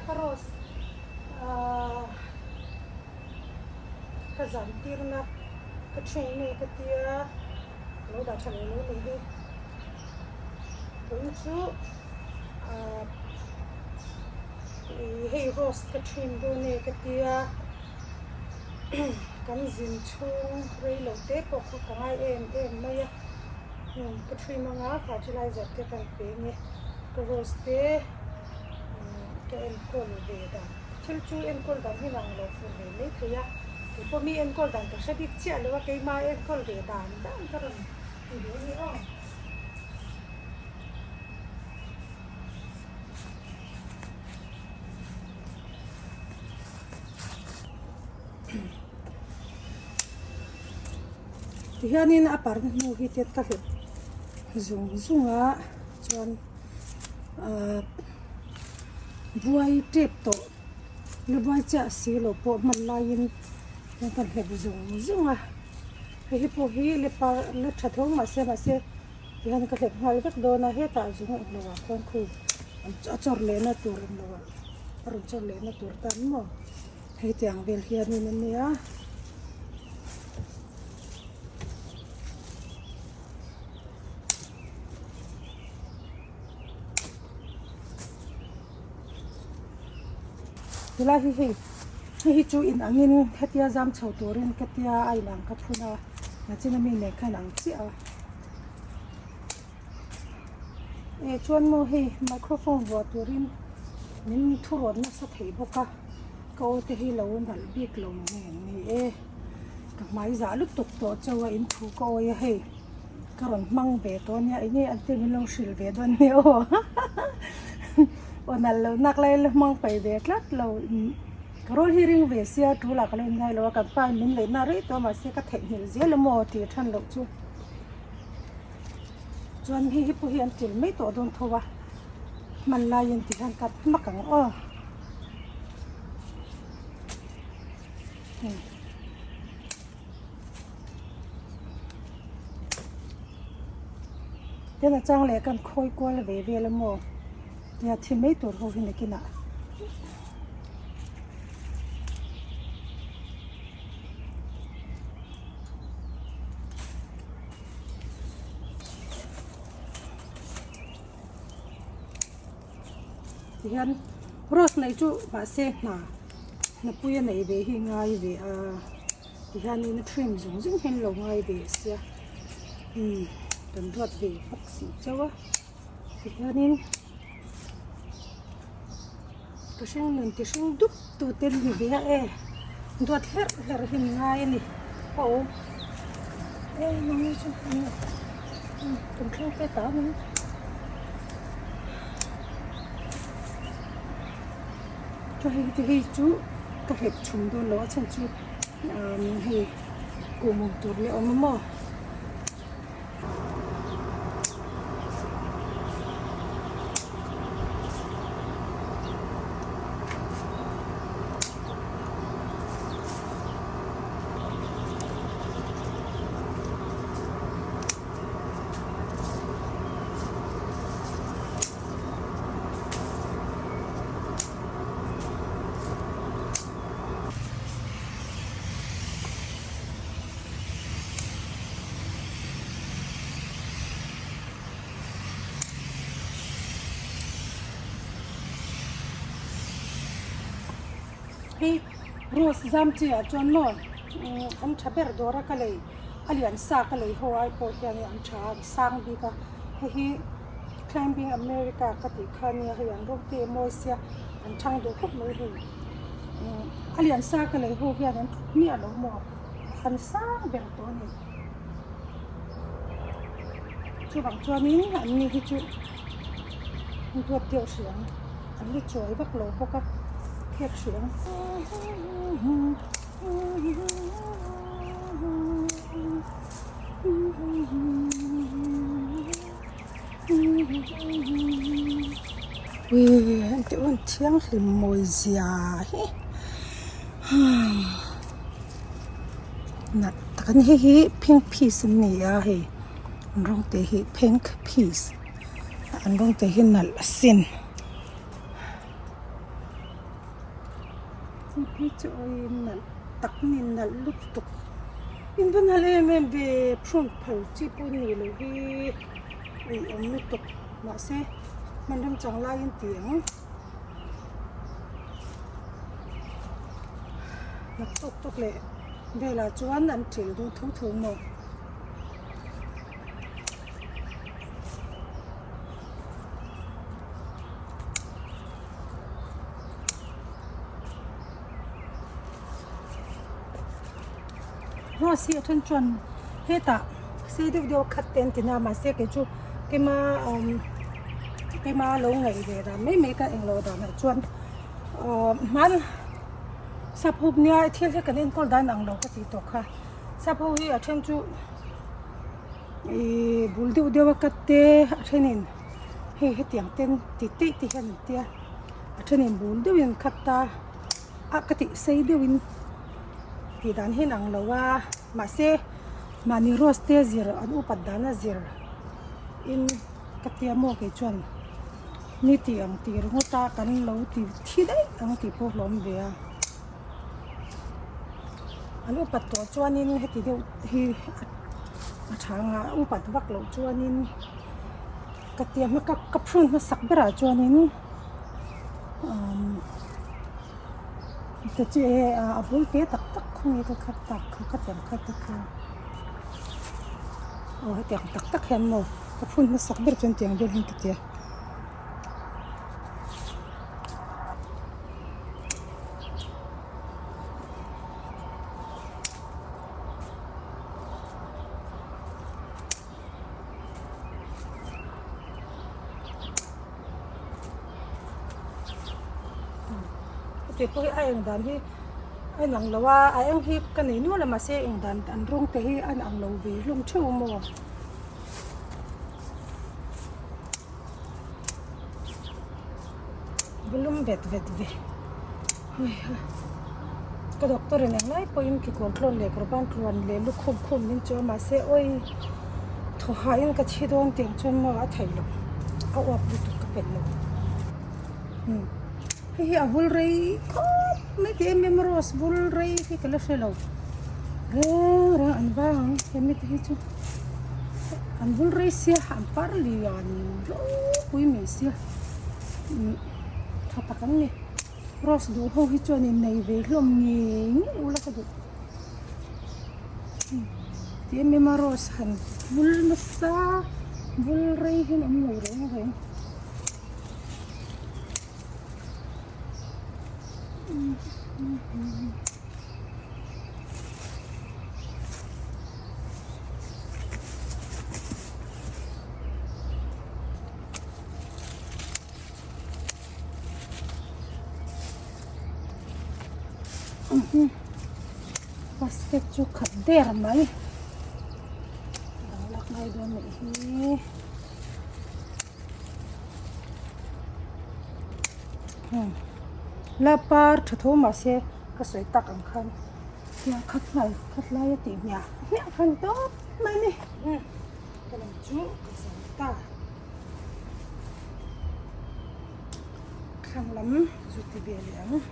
ka rose ahh ka zan tirna ka thin nge ka tia ka lo dah tha leh lo nih hi tun chu ahh ih hei rose ka thin dawn nge ka tia kan zin chhung rei lo te pawh kha ka ngai em em mai a ka thin anga fertilizer te kan pe nge ka rose te ka enkawl ve dan thil chu enkawl dan hi lang lo fur ve mai thei a keipawh mi enkawl dan ka hre bik chiah lo a keima enkawl ve dan dan ka rawn ti ve a ni aw. Tihianin a parna hnu hi tiat ka hlep zung zung a chuan ahh buai tep tawh la buai chiah si lo pawh hman laiin tihian ka hlep zung zung a hei hi pawh hi la par la tha tho mahse mahse tihian ka hlep nghal vek dawn a hetah zung a awm lo ah khuan khu a chawr lehna tur awm lo ah a rawn chawr lehna tur tan maw. Hei tiang vel hianin a nia. Tilai hi hei hei hi chu in angin hetia zam chho turin ka tia a inang ka phun a nachin ami nen khan ang chiah a. Eh chuan maw hei microphone vuah turin min thu rawn nasa thei bawk a ka aw te hi lo nalh bik lo nge ni e ka hmai zah lutuk tawh chauh a in thu ka awi a hei ka rawn hmang ve tawh ania eng nge an te min lo hrilh ve dawn nia aw aw nalh loh nak lai la hmang paih ve tlat lo ka rawl hi ring ve sia tul ah ka lo inngai lo a kan pa in min leih na rei tawh a mahse ka theihnghilh zel emaw tih than loh chu. Chuan hei hi pawh hi an til mai tawh dawn tho a hman laiin ti hian cut hmak ang aw. Tin a chang leh kan khawi kual ve vel a maw tia thi mai tur ho hi nakinah. Tihian rose nei chu mahse hna hnapui a nei ve hi ngai ve a tihianin a trim zawng zawng hian lo ngai ve sia umm kan duat ve bawk si chauh a tihianin ka hring nun ti hring dup tu te ni ve a e duat hlerh hlerh hi ni ngai a ni aw e nang chu kan thleng te ta ang chu hei te hei chu ka hlep chhum dawn lo a chhan chu hei kuhmum tur leh awm a maw. Hei rose zam chi ah chuan maw an tha ber dawr a ka lei a lian sa ka lei ho ai pawh hian an tha a sang bik a hei hi climbing America ka tih kha ania hei an rawng te a mawi sia an thang duh khawp mai hei a lian sa ka lei ho hian an thut miah lo maw. An sang ber tawh a ni. Chuvang chuanin an ni hi chu duat deuh hrih ang. An li chuai vak lo bawk a, khek hrih ang. Ui engti hun thianghlim mawi zia hi. Nalh tak a ni hei hi pink peas an ni a hei an rawng te hi pink peas an rawng te hi nalh asin. Hei phei chu awi nalh tak ni nalh lutuk in va nalh em em ve prune phal chi pawh ni lo hi ui awm lutuk mahse hman remchang laiin ti ang nak tawk tawk leh velah chuan an ṭil dawn tho tho maw. Rose hi a then chuan hetah sei deuh deuh a khat te an ti na mahse kei chu keima umm keima lo ngaih ve dan mai mai ka englo danah chuan ahh hman sap ho nia thil hi kan enkawl dan ang lo ka tih tawh kha sap ho hi a then chu ihh bul deuh deuh a cut te a thenin hei hetiang ten ti teih te hian an tia a thenin bul deuhin an khat a a ka tih sei deuhin tih dan hi an ang lo a mahse mahni rose te zir an upat dana zir in ka tia maw kei chuan ni tih ang tih ringawt a kan lo ti thi daih ang tih pawh hlawm ve a an upat tawh chuanin heti deuh hi a tha ang a upat vak loh chuanin ka tia hma ka ka prune hmasak berah chuanin umm ka chi e a bul te tak tak khawnge ka khat tak kha ka tiang khat te kha aw hetiang tak tak hian maw ka prune hmasak ber chuan tiang vel hian ka tia. Heti pawh hi a eng dan hi a inang lo a a eng hi ka nei nual a mahse eng dan an rawng te hi a inang lo ve hlawm theuh maw. Bulum vet vet ve heiha ka doctor in englai pawhin kekawr tlawn leh kawr ban tluan leh lukhum khum min chu a mahse awi thaw hahin ka thi dawn tih ang chuan maw a theih loh a uap lutuk ka pelh lo umm hei hi a vul rei khawp mai tih em em rose vul rei hi ka la hre lo reng reng an vang ang hemi te hi chu. An bul rei sia an par lian ropui mai sia umm tha tak an ni rose duh ho hi chuan in nei ve hlawm ngei ngei ula ka duh ti em em a rose han bul nasa bul rei hian awm lo reng reng. Basket chu khat der mai dang lak ngai dawn nih hi. La par tha tho mahse ka sawi tak ang khan tiang khat nghal khat lai a tih hmiah hmiah khan tawp mai ni ka lam chu ka zo ta thlang lam zu ti ve leh ang.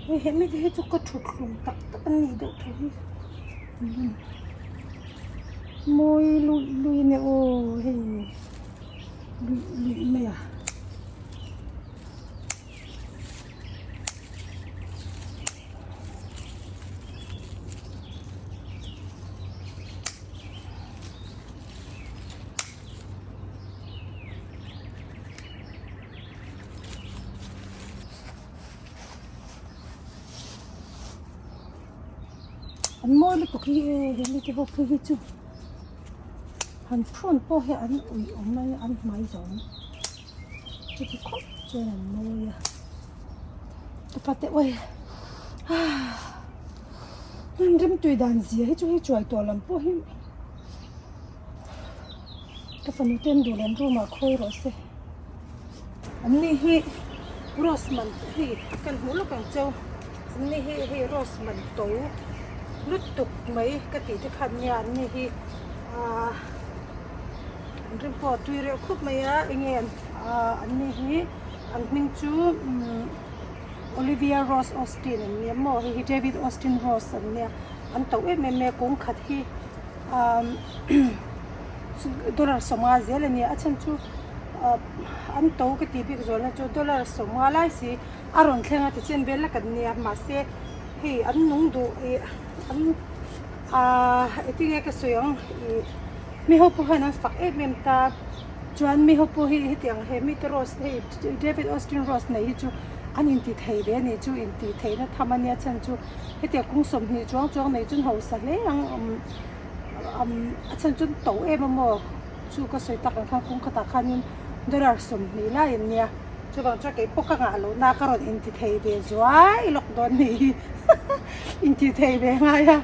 Hei he mite hi chu ka thut hlum tak tak an nih deuh tho hi mawi luih luih a nia aw hei luih luih mai a. An mawi lutuk hi e he mite ho phei hi chu han phone pawh hi an ui awm mai a an hmai zawm. Chuti khawp chuan an mawi a ka pate awi hman rem tui dan zia hi chu hei chuai tawh lam pawh hi ka fanu te an duh leh an room ah khawi rawh se. An ni hi rose man hei kan hmuh lawk ang cheu an ni hi hei rose man to lutuk mai ka tih te khan nia an ni hi ahh an rim pawh a tui reuh khawp mai a enge ahh an ni hi an hming chu umm Olivia Rose Austin an nia maw hei hi David Austin Rose an nia an to em em mai a kawng khat hi ahh dollar sawmnga zel a ni a chhan chu ahh an to ka tih bik zawhna chu dollar 50 lai si a rawn thleng a tichuan vel lak an nia mahse hei an nung duh ih an ahh engtin nge ka sawi ang ih mi ho pawh hian an fak em em ta chuan mi ho pawh hi hetiang he mite rose hei David Austin rose nei hi chu an inti thei ve a ni chu intih theihna tham a nia chhan chu hetiang kung 20 chuang chuang nei chu an hausa hle ang umm a chhan chu an to em a maw. Chu ka sawi tak ang khan kawng khatah khanin dollar 20 lai an nia, chuvang chuan kei pawh ka ngah loh na ka rawn inti thei ve zuai lawk dawn ni hi inti thei ve ngai a,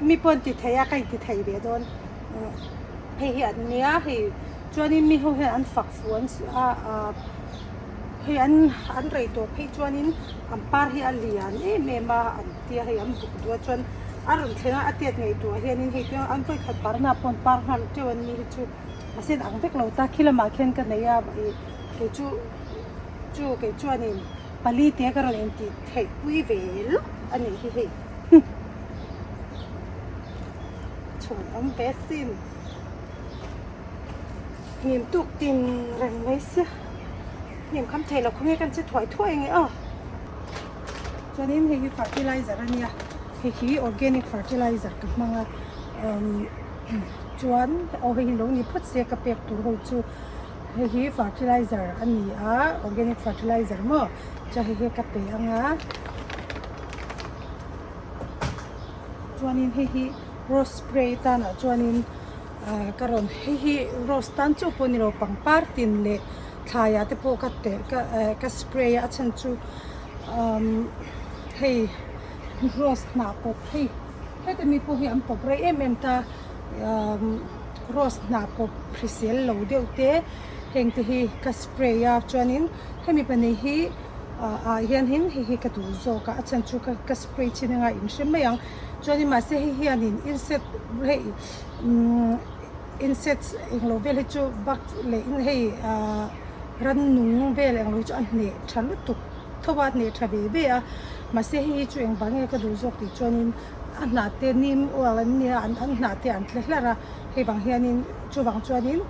mi pawh an ti thei a ka inti thei ve dawn hei hi an nia hei chuanin mi ho hian an fak fu an a hei an an rei tawh phei chuanin an par hi a lian em em a an tia hei an buk duh a chuan a rawn thleng a a tiat ngaihtuah hianin hei chu an vawikhat parna pawh an par nghal teuh an ni hi chu mahse an ang vek lo ta khi lamah khian ka nei a ih kei chu chu kei chuanin pali te ka rawn intih theih pui ve lawk a nih hi hei chhun awm ve sin hnim tuk tin reng mai sia hnim kham thei lo khawnge kan che thuai thuai nge aw. Chuanin hei hi fertilizer a nia hei hi organic fertilizer ka hmang a umm chuan aw hei hi lo ni phawt se ka pek tur ho chu hei hi fertilizer a ni a organic fertilizer maw chuan hei hi ka pe ang a chuanin hei hi rose spray tanah chuanin ah ka rawn hei hi rose tan chauh pawh a ni lo pangpar tin leh thlaiah te pawh ka telh ka eh ka spray a a chhan chu umm hei rose hnah pawp hei heta mi pawh hi an pawp rei em em ta umm rose hnah pawp hrisel lo deuh te heng te hi ka spray a chuanin hemi pahnih hi ah ah hianin hei hi ka duh zawk a a chhan chu ka ka spray chin anga inhre mai ang chuanin mahse hei hianin insect hei umm. Insects englo vel hi chu bug leh in hei ahh rannung vel englo hi chu a hneh tha lutuk tho a hneh tha ve ve a mahse hei hi chu engvang nge ka duh zawk tih chuanin a hnah te nim oil an nia an an hnah te an tle hlar a hei vang hianin chuvang chuanin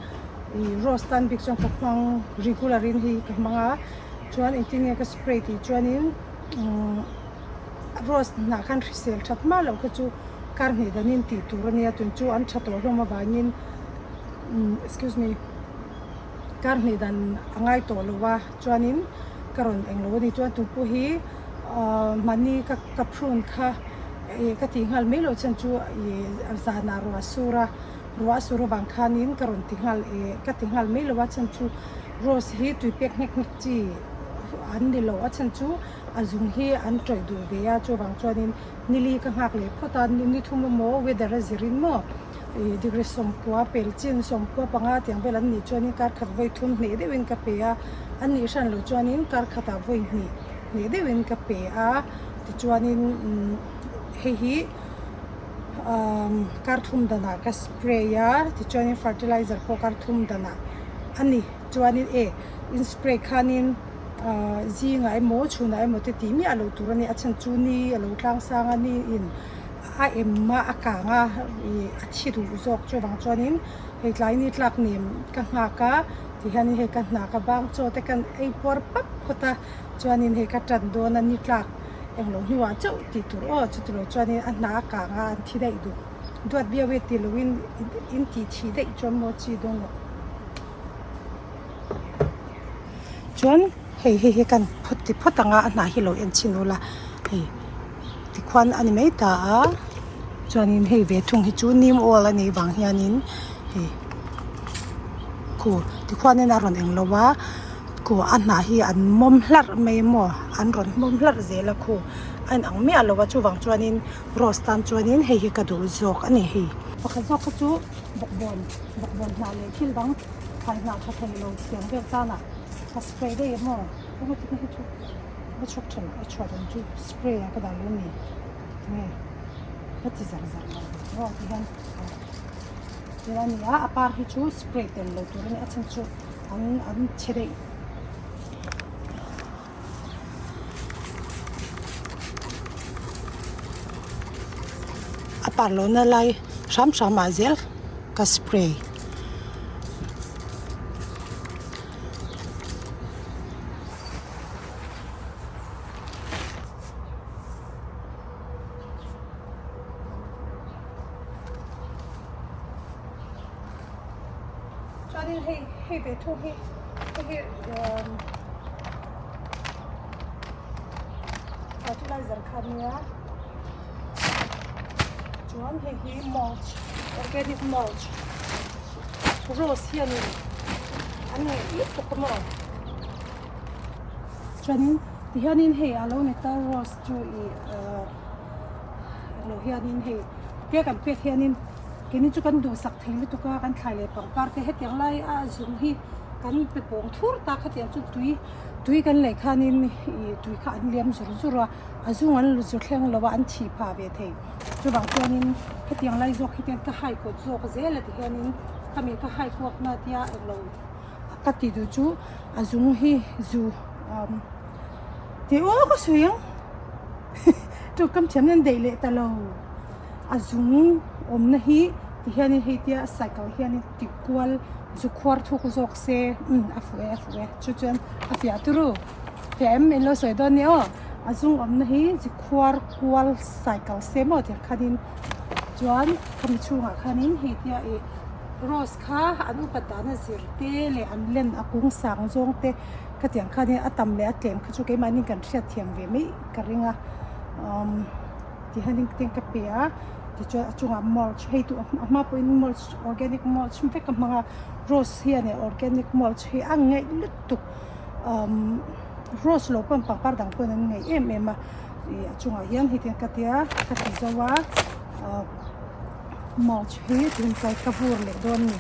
ih rose tan bik chuan ka hmang regular in hei hi ka hmang a chuan engtin nge ka spray tih chuanin umm rose hnah khan hrisel that hma loh kha chu. Kar hnih danin tih tur a nia tun chu an tha tawh hlawm avangin umm excuse me kar hnih dan a ngai tawh lo a chuanin ka rawn eng lo a ni chuan tun pawh hi ahh mahni ka ka prune kha ih ka tih nghal mai loh chuan chu ih zanah ruah a sur a ruah a sur avang khanin ka rawn ti nghal ih ka ti nghal mai lo a chhan chu rose hi tui pek nghek nghek chi an ni lo a chhan chu a zung hi an tawih duh ve a chuvang chuanin. Nili ka nghak leh phawt a, ni thum emaw weather a zirin maw ih degree 90 pel chin 95 tiang vel an nih chuanin kar khat vawi thum hnih deuhin ka pe a, an nih hran loh chuanin kar khatah vawi hnih hnih deuhin ka pe a tichuanin umm hei hi umm kar thum danah ka spray a tichuanin fertilizer pawh kar thum danah a ni chuanin e in spray khanin. Ahh zingah emaw chhunah emaw te tih miah loh tur a ni a chhan chu ni a lo tlang sang a ni in a em a a kang a ih a thi duh zawk chuvang chuanin hei tlai ni tlak nem ka nghak a ti hianin hei ka hna ka bang chaw te kan ei puar pap phawt a chuanin hei ka tan dawn a ni tlak englo hnuah chauh tih tur aw chuti lo chuanin a hna a kang a an thi daih duh duat viau e ti loin in tih thih daih chuan maw chi dawn loh. Chuan hei hei hi kan phawt ti phawt ang a a hnah hi lo en chhin ula hei tikhuan a ni mai ta a chuanin hei ve thung hi chu nim oil a nih vang hianin hei khu tikhuanin a rawn eng lo a khu a hnah hi an mawm hlarh mai maw an rawn mawm hlarh zel a khu a inang miah lo a chuvang chuanin rose tan chuanin hei hi ka duh zawk a ni hei. Pakhat zawk kha chu bawkbawn bawkbawn hnah leh thil dang thlai hnah tha thei lo siam vel tanah. Ka spray daih em aw eng atin hi chu a chhuak tha a chhuah dan chu spray ah ka dah lo ni tinge ka ti zar zar lo maw ti hian ti a ni a a par hi chu spray tel lo tur a ni a chhan chu an an chhe daih. A par lohna lai hram hram ah zel ka spray. Chuanin hei hei ve thung hi hei hi umm fertilizer kha ania chuan hei hi mulch organic mulch rose hianin an ngaih lutuk a maw chuanin tihianin hei a lo ni ta rose chu ih ahh lo hianin hei tia kan pek hianin keini chu kan duhsak thei lutuk a kan thlai leh pangpar te hetiang lai a zung hi kan pe pawng thur ta khatiang chu tui tui kan lei khanin ih tui kha an liam zur zur a a zung an zu thleng lo a an thih phah ve thei chuvang chuanin hetiang lai zawk hi te ka hai kawt zawk zel a ti hianin khami ka hai kuak na tia englo ka ti duh chu a zung hi zu umm tih aw ka sawi ang chu kam thiam hian daih leh ta lo. A zung awmna hi ti hianin hei tia cycle hianin ti kual zu khuar thuk zawk se umm a fuh e a fuh e chu chuan a fiah turu fiah em in lo sawi dawn nia aw a zung awmna hi zu khuar kual cycle se maw ti khanin chuan khami chhungah khanin hei tia ih rose kha an upat dana zir te leh an len a kung sang zawng te khatiang khanin a tam leh a tlem kha chu keimahni kan hriat thiam ve mai ka ring a umm. Tihianin ten ka pe a tichuan a chungah mulch hei tu a hma pawhin mulch organic mulch vek a hmang a rose hian eh organic mulch hi a ngaih lutuk umm rose lo pawn pangpar dang pawn an ngaih em em a ih a chungah hian hei tiang ka tia ka ti zo a ah mulch hi tun ka ka vur leh dawn a ni.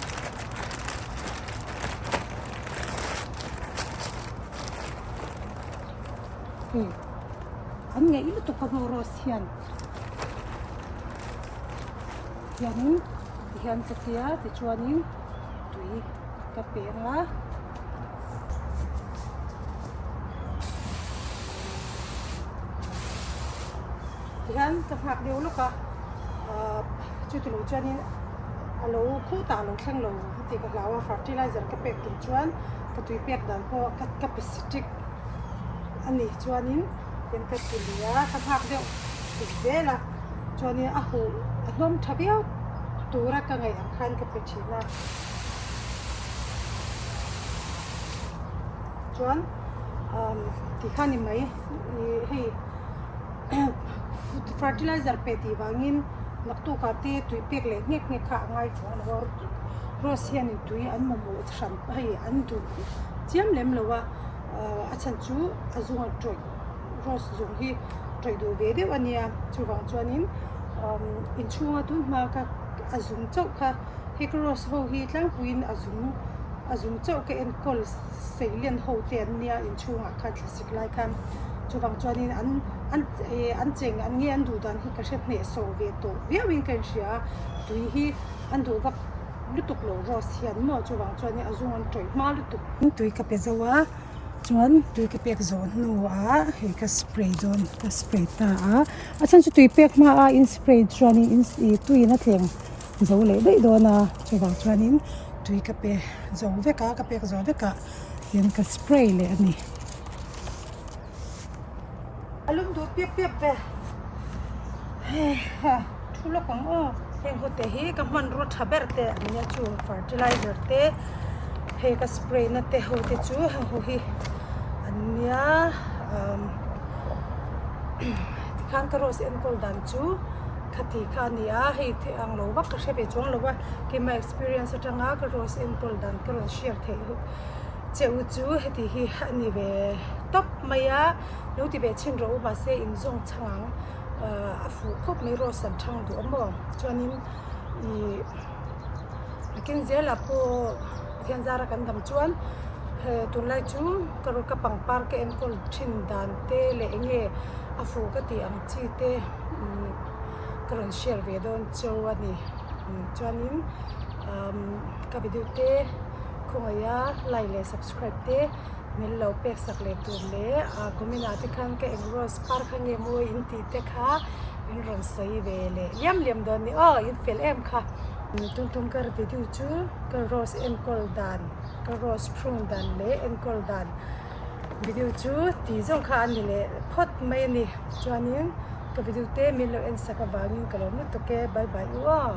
Hei an ngaih lutuk a hnu rose hian hianin tihian ka tia tichuanin tui ka peng a tihian ka nghak deuh lawk a ahh chuti lo chuanin a lo khutah a lo thleng lo tih ka hlau a fertilizer ka pek tum chuan ka tui pek dan pawh ka pe si ṭik. A nih chuanin tin ka ti lui a ka nghak deuh tuk zel a chuanin a huh a hlawm tha viau tura ka ngaih ang khan ka pe thin a chuan umm ti kha ni mai ih hei fertilizer pe tih vangin naktukah te tui pek leh nghek nghek kha a ngai chuang lo a rose hianin tui an mamawh hran hei an duh chiam lem lo a. A chhan chu a zunga tawih rose zung hi tawih duh ve deuh a nia chuvang chuanin inchhunga tun hma kha a zung chauh kha hei ka rose ho hi tlangpuiin a zung a zung chauh ka enkawl sei len ho te an nia inchhungah khan thlasik lai khan chuvang chuanin an an eh an cheng an nge an duh dan hi ka hre hnehsawh ve tawh viauin ka inhria a tui hi an duh vak. lutuk lo rose hian maw chuvang chuanin a zung an tawih hma lutuk. Tui ka pe zo a chuan tui ka pek zawh hnuah hei ka spray dawn ka spray ta a a chhan chu tui pek hma a in spray chuanin in ih tuiin a tleng zo leh daih dawn a chuvang chuanin tui ka pe zo vek a ka pek zawh vek ah hian ka spray leh a ni. A lum duh piap piap ve hei ha thu lawk ang aw heng ho te hi ka hmanrua tha ber te an nia chu fertilizer te hei ka spray na te ho te chu heng ho hi an nia umm tikhan ka rose enkawl dan chu khati kha a ni a hei the ang lo vak ka hre ve chuang lo a keimah experience atanga ka rose enkawl dan ka rawn share theih Che u chu heti hi a ni ve tawp mai a, lo ti ve chhin rawh u mahse in zawng chhang ang a fuh khawp mai rose an thang duh a maw chuanin ih a ken zelah pawh Pathian zara kan dam chuan Tunlai chu ka ka pangpar ka enkawl thin dan te leh eng nge a fuh ka tih ang chi te ka rawn share ve dawn cheu a ni. Chuanin ka video te khawngaih a like leh subscribe te min lo pek sak leh tur leh comment ah te khan ka eng rose par kha nge mawi in tih te kha in rawn sawi ve leh liam liam dawn a ni aw in fel em kha. Tum tum ka video chu ka rose enkawl dan ka rose thlung dan leh enkawl dan video chu tih zawng kha a ni leh phawt mai a ni chuanin ka video te min lo en sak avangin ka lawm lutuk e bye bye u aw.